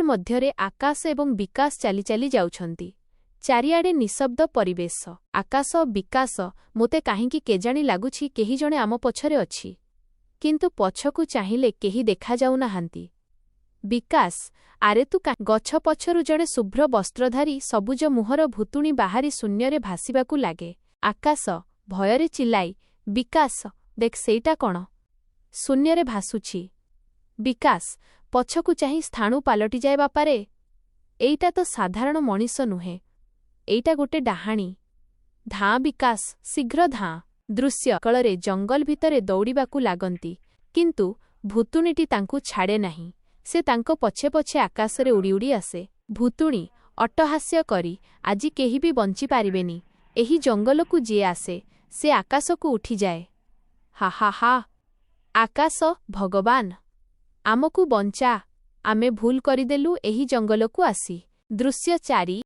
ମଧ୍ୟରେ ଆକାଶ ଏବଂ ବିକାଶ ଚାଲି ଚାଲି ଯାଉଛନ୍ତି। ଚାରିଆଡ଼େ ନିଶବ୍ଦ ପରିବେଶ। ଆକାଶ, ବିକାଶ, ମୋତେ କାହିଁକି କେଜାଣି ଲାଗୁଛି କେହି ଜଣେ ଆମ ପଛରେ ଅଛି। କିନ୍ତୁ ପଛକୁ ଚାହିଁଲେ କେହି ଦେଖାଯାଉନାହାନ୍ତି। ବିକାଶ, ଆରେ ତୁ ଗଛ ପଛରୁ ଜଣେ ଶୁଭ୍ର ବସ୍ତ୍ରଧାରୀ ସବୁଜ ମୁହଁର ଭୂତୁଣୀ ବାହାରି ଶୂନ୍ୟରେ ଭାସିବାକୁ ଲାଗେ। ଆକାଶ, ଭୟରେ ଚିଲ୍ଲାଇ, ବିକାଶ, ଦେଖ, ସେଇଟା କଣ? ଶୂନ୍ୟରେ ଭାସୁଛି। ବିକାଶ, ପଛକୁ ଚାହିଁ ସ୍ଥାଣୁ ପାଲଟିଯାଏ, ବାପାରେ, ଏଇଟା ତ ସାଧାରଣ ମଣିଷ ନୁହେଁ, ଏଇଟା ଗୋଟେ ଡାହାଣୀ। ଧାଁ ବିକାଶ, ଶୀଘ୍ର ଧାଁ। ଦୃଶ୍ୟ କଳରେ ଜଙ୍ଗଲ ଭିତରେ ଦୌଡ଼ିବାକୁ ଲାଗନ୍ତି, କିନ୍ତୁ ଭୂତୁଣୀଟି ତାଙ୍କୁ ଛାଡ଼େ ନାହିଁ। ସେ ତାଙ୍କ ପଛେ ପଛେ ଆକାଶରେ ଉଡ଼ି ଉଡ଼ି ଆସେ। ଭୂତୁଣୀ, ଅଟ୍ଟହାସ୍ୟ କରି, ଆଜି କେହି ବି ବଞ୍ଚିପାରିବେନି। ଏହି ଜଙ୍ଗଲକୁ ଯିଏ ଆସେ, ସେ ଆକାଶକୁ ଉଠିଯାଏ। ହା ହା ହା। ଆକାଶ, ଭଗବାନ! ଆମକୁ ବଞ୍ଚା। ଆମେ ଭୁଲ କରିଦେଲୁ ଏହି ଜଙ୍ଗଲକୁ ଆସି। ଦୃଶ୍ୟ 4।